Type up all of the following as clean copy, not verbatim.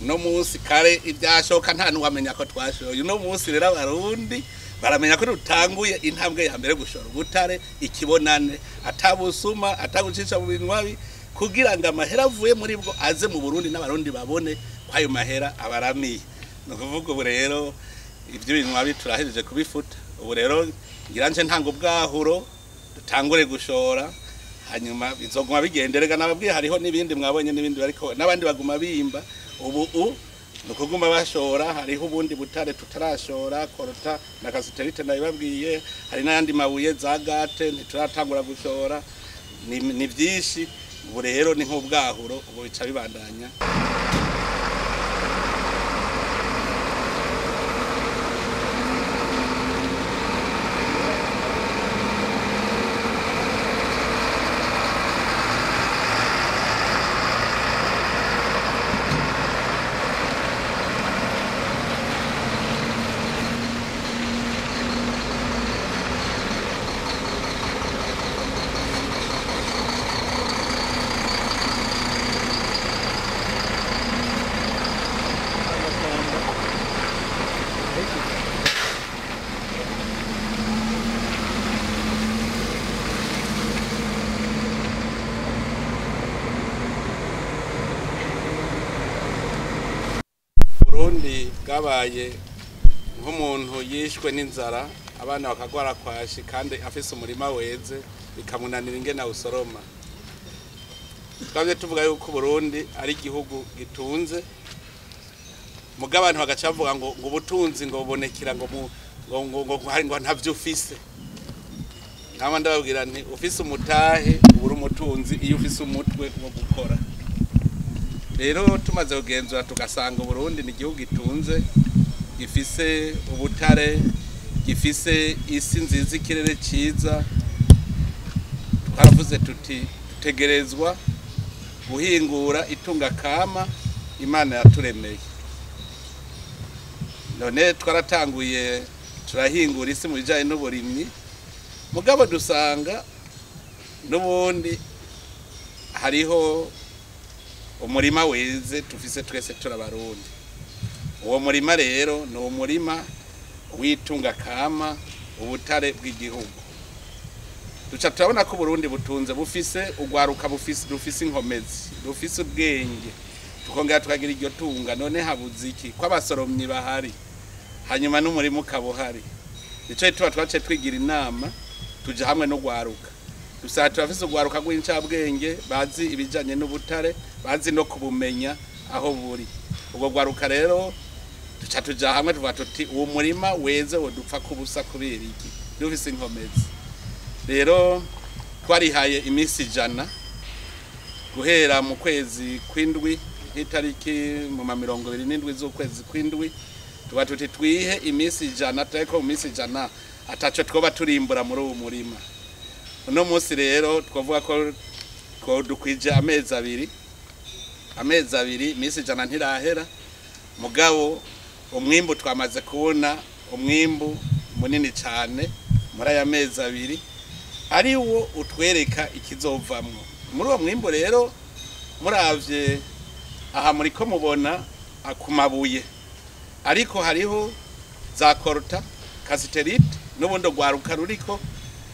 Uno munsi kare ibyashoka nta nuwamenya ko twashoye. Uno munsi rero abarundi baramenya ko dutanguye intambwe ya mbere gushora ubutare ikibonane, atabusuma, atagucisha mu binwabi, kugira ngo amahera avuye muri bwo aze mu Burundi n'abarundi babone ko ayo mahera abaramiye. Ni ukuvuga ubu rero ibyo binwabi turahejeje kubifuta. Ubu rero ngira nje ntanga ubwahuro dutangure gushora, hanyuma bizoguma bigenderega. Nababwiye hariho n'ibindi mwabonye n'ibindi bariko n'abandi baguma bimba. Ubu ni ukuguma bashora, hariho ubundi butare tutarashora, korota na kasiterite nabibabwiye, hari n'ayandi mabuye za gate ntituratangura gushora, ni byinshi. Ubu rero ni nk'ubwahuro, ubu bica bibandanya. Burundi bwabaye nk'umuntu yishwe n'inzara, abana bakagwara kwashi kandi afise umurima weze bikamunanira ingene awusoroma. Twavye tuvuga yuko Burundi ari igihugu gitunze, muga abantu bagaca bavuga ngo ubutunzi ngo bubonekera ngo ngo ntavyo ufise. Nkaba ndababwira nti ufise umutahe ubura umutunzi iyo ufise umutwe wo gukora. Rero tumaze kugenzura tugasanga Burundi ni igihugu gitunze, gifise ubutare, gifise isi nziza, ikirere ciza. Twaravuze tuti dutegerezwa guhingura itunga kama Imana yaturemeye. None twaratanguye turahingura isi mu bijanye n'uburimyi, mugabo dusanga n'ubundi hariho umurima weze tufise twese turabarundi. Uwo murima rero ni umurima w'itunga kama, ubutare bw'igihugu. Duca turabona ko Burundi butunze, bufise ugwaruka, bufise rufise inkomezi, rufise ubwenge, tukongera tukagira iryo tunga. None habuze iki ko abasoromyi bahari, hanyuma n'umurima ukaba uhari? Nico tuba twace twigira inama, tuja hamwe no gwaruka. Dusanga turafise ugwaruka rw'incabwenge, bazi ibijanye n'ubutare, bazi no kubumenya aho buri. Ubwo gwaruka rero duca tuja hamwe tuvuga tuti uwo murima weze wodupfa kubusa kubera iki? Dufise inkomezi. Rero twarihaye iminsi 100 guhera mu kwezi kw'indwi, nk'itariki mu ma 27 z'ukwezi kw'indwi, tuba tuti twihe iminsi 100, tureko mu minsi 100 ataco twoba turimbura muri uwo murima. Uno munsi rero twavuga ko dukwije amezi abiri, amezi abiri, iminsi 100 ntirahera, mugabo umwimbu twamaze kubona umwimbu munini cyane muri aya mezi abiri, ari wo utwereka ikizovamwo. Muri uwo mwimbu rero muravye aha muriko mubona akumabuye, ariko hariho za korota, kasiterite n'ubundi rwaruka ruriko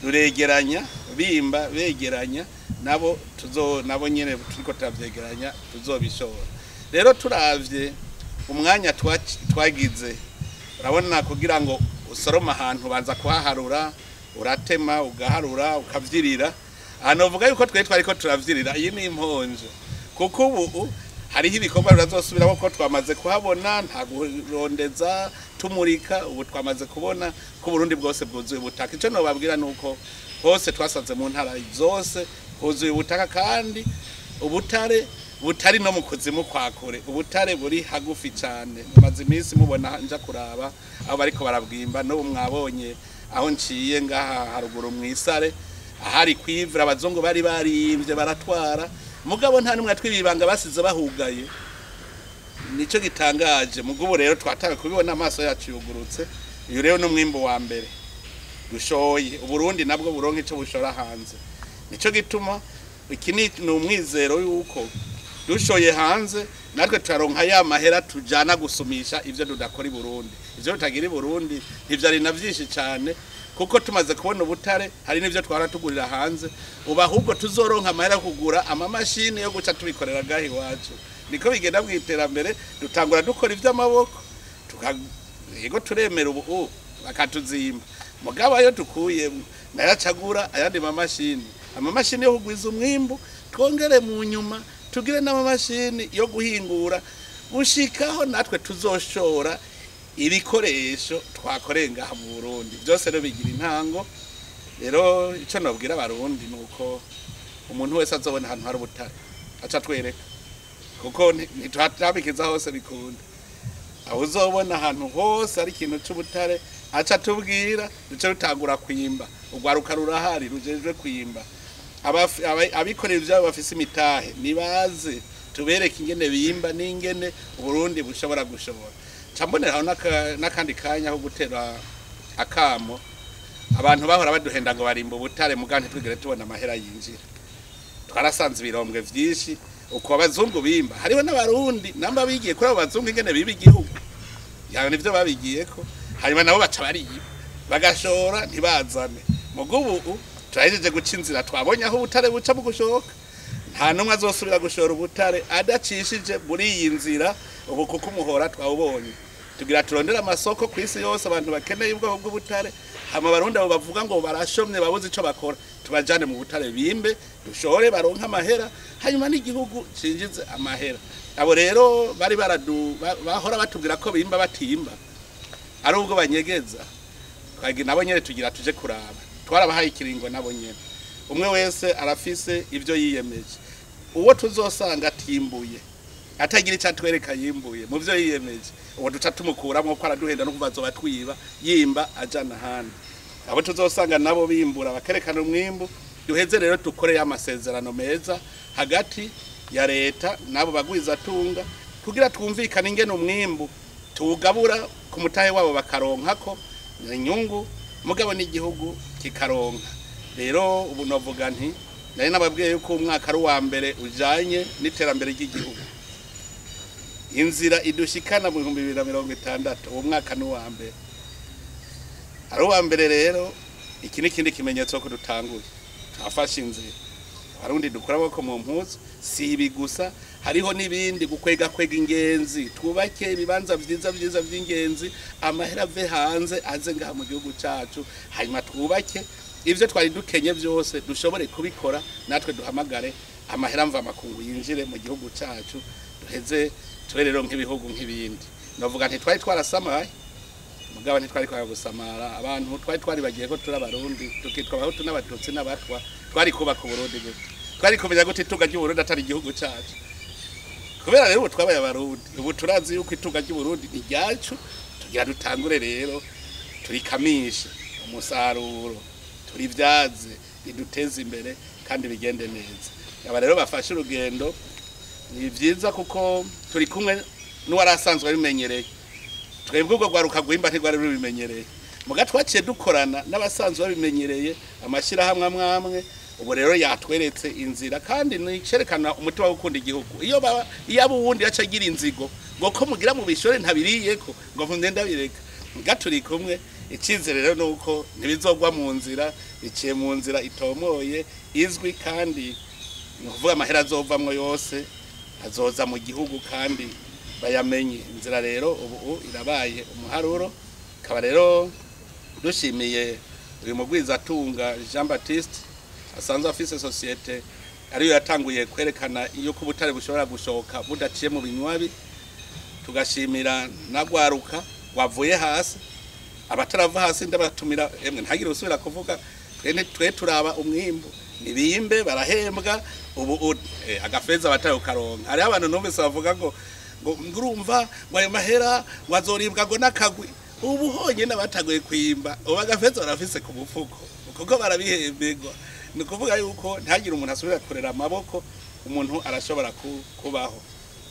ruregeranya, bimba begeranya, nabo tuzo nabo nyene turiko turavyegeranya tuzobishora. Rero turavye umwanya twagize, urabona kugira ngo usoroma ahantu banza kuhaharura, uratema ugaharura ukavyirira. Aha novuga yuko twe twariko turavyirira, iyi ni imponjo, kuko ubu hariho ibikorwa birazosubiramo ko twamaze kuhabona, nta kurondeza tumurika. Ubu twamaze kubona ko Burundi bwose bwuzuye ubutaka. Ico nobabwira nuko hose twasanze mu ntara zose huzuye ubutaka, kandi ubutare butari no mu kuzimu kwa kure, ubutare buri hagufi cyane. Mumaze iminsi mubona nja kuraba aho bariko barabwimba, n'ubu mwabonye aho nciye ngaha haruguru mw'isare ahari kwivura, abazungu bari barimvye baratwara, mugabo nta numwe twibibanga basize bahugaye. Nico gitangaje. Mugabo rero twatanga kubibona amaso yacu yugurutse. Uyu rero n'umwimbo wa mbere dushoye, Uburundi nabwo buronka ico bushora hanze. Nico gituma iki ni umwizero yuko Dushoye hanze natwe turaronka ya mahera tujana gusumisha ivyo tudakora i Burundi, ivyo tutagira i Burundi ntivyari na vyinshi cyane, kuko tumaze kubona ubutare hari n'ivyo twara tugurira hanze. Ubu ahubwo tuzoronka amahera kugura amamashini yo guca tubikorera gahi iwacu. Niko bigenda mu iterambere, dutangura dukora ivy'amaboko, yego turemera ubu bakatuzimba, mugabo ayo dukuyemwo nayacagura ayandi mamashini, amamashini yo kugwiza umwimbu, twongere mu nyuma tugire n'amamashini yo guhingura, gushikaho natwe tuzoshora ibikoresho twakoreye ngaha mu Burundi. Byose rero bigira intango. Rero ico nobwira abarundi nuko umuntu wese azobona ahantu hari ubutare aca twereka, kuko ntitwabikiza hose bikunda. Aho uzobona ahantu hose ari ikintu c'ubutare aca tubwira, duce dutangura kwimba. Urwaruka rurahari rujejwe kwimba, abikorera ivyabo bafise imitahe nibaze tubereke ingene bimba n'ingene Uburundi bushobora gushobora. Camboneraho n'akandi kanya ko gutera akamo abantu bahora baduhenda ngo barimba ubutare, muga ntitwigere tubona amahera yinjira. Twarasanze ibirombwe vyinshi uko abazungu bimba, hariho n'abarundi namba bigiye kuri abo bazungu ingene biba igihugu, yawe nivyo babigiyeko, hanyuma nabo baca bariba bagashora ntibazane. Mugo ubu turahejeje guca inzira, twabonye aho ubutare buca mu gushoka. Nta numwe azosubira gushora ubutare adacishije muri iyi nzira ubu, kuko umuhora twawubonye. Tugira turondera amasoko ku isi yose abantu bakeneye ubwoko bw'ubutare, hama abarundi abo bavuga ngo barashomye babuze ico bakora, tubajane mu butare bimbe, dushore baronke amahera, hanyuma n'igihugu cinjize amahera. Abo rero bari bahora batubwira ko bimba batimba, ari ubwo banyegeza, twagira nabo nyene tugira tuje kuraba. Twarabahaye ikiringo nabo nyene, umwe wese arafise ivyo yiyemeje. Uwo tuzosanga atimbuye atagira icyo atwereka yimbuye mu byo yiyemeje, uwo duca tumukuramwo ko araduhenda no kuva azoba twiba yimba ajana ahandi. Abo tuzosanga nabo bimbura bakerekana umwimbu, duheze rero dukore amasezerano meza hagati ya leta nabo bagwiza tunga, kugira twumvikane ingene umwimbu tuwugabura ku mutahe wabo bakaronkako inyungu, mugabo n'igihugu kikaronka. Rero ubu novuga nti nari nababwiye yuko umwaka ari uwa mbere ujanye n'iterambere ry'igihugu. Inzira idushikana mu 2060, uwo mwaka ni uwa mbere, ari uwa mbere. Rero iki ni ikindi kimenyetso ko dutanguye, twafashe inzira. Abarundi dukura amaboko mu mpuzu, si ibi gusa, hariho n'ibindi, gukwega kwega ingenzi, twubake ibibanza vyiza vyiza vy'ingenzi, amahera ave hanze aze ngaha mu gihugu cacu, hanyuma twubake ivyo twari dukenye vyose dushobore kubikora, natwe duhamagare amahera mva makungu yinjire mu gihugu cacu, duheze tube rero nk'ibihugu nk'ibindi. Novuga nti twari twarasamaye, mugabo ntitwari kwa gusamara. Abantu twari twaribagiye ko turi abarundi, tukitwa abahutu n'abatutsi n'abatwa. Twari kubaka Uburundi gute? Twari kumenya gute itunga ry'Uburundi atari igihugu cacu? Kubera rero ubu twabaye abarundi, ubu turazi yuko itunga ry'Uburundi ni ryacu. Tugira dutangure rero turikamishe umusaruro, turivyaze, riduteze imbere kandi bigende neza. Aba rero bafashe urugendo ni vyiza, kuko turi kumwe n'uwarasanzwe abimenyereye. Twebwe ubwo rwaruka rwimba ntirwari rubimenyereye, muga twaciye dukorana n'abasanzwe babimenyereye, amashyirahamwe amwe amwe. Ubu rero yatweretse inzira, kandi nicerekana umutima wo gukunda igihugu. Iyo baba iyo abo uwundi yaca agira inzigo ngo ko mugira mu bishore ntabiriyeko, ngo mpunde ndabireka. Muga turi kumwe, icizere rero nuko ntibizogwa mu nzira, biciye mu nzira itomoye izwi, kandi ni ukuvuga amahera azovamwo yose azoza mu gihugu kandi bayamenye inzira. Rero ubu irabaye umuharuro. Kaba rero dushimiye uyu mugwizatunga Jean Baptiste asanzwe afise societe ariyo yatanguye kwerekana yuko ubutare bushobora gushoka budaciye mu binywabi. Tugashimira nagwaruka wavuye hasi, abatarava hasi ndabatumira, emwe ntagire usubira kuvuga. Twe turaba umwimbu nibimbe barahembwa ubu agafeza batayo karonka. Hariho abantu numvise bavuga ngo ngurumva ngo ayo mahera ngo azoribwa ngo n'akagwi. Ubu honyine batagoye kwimba, ubu agafeza barafise ku mufuko kuko barabihemberwa. Ni ukuvuga yuko ntagire umuntu asubira kurera amaboko, umuntu arashobora kubaho.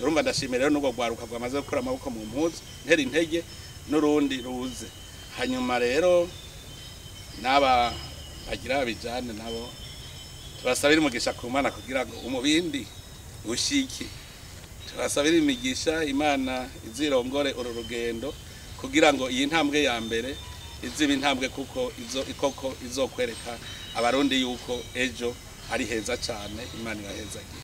Urumva ndashimira rero n'ubwo rwaruka rwamaze gukura amaboko mu mpuzu, ntera intege n'urundi ruze. Hanyuma rero n'aba bagira babijane nabo tubasabira umugisha ku Mana kugira ngo umubindi ushike. Tubasabire imigisha, Imana izirongore uru rugendo kugira ngo iyi ntambwe ya mbere iziba intambwe kuko izo ikoko izokwereka Abarundi yuko ejo ari heza cyane. Imana irahezagiye.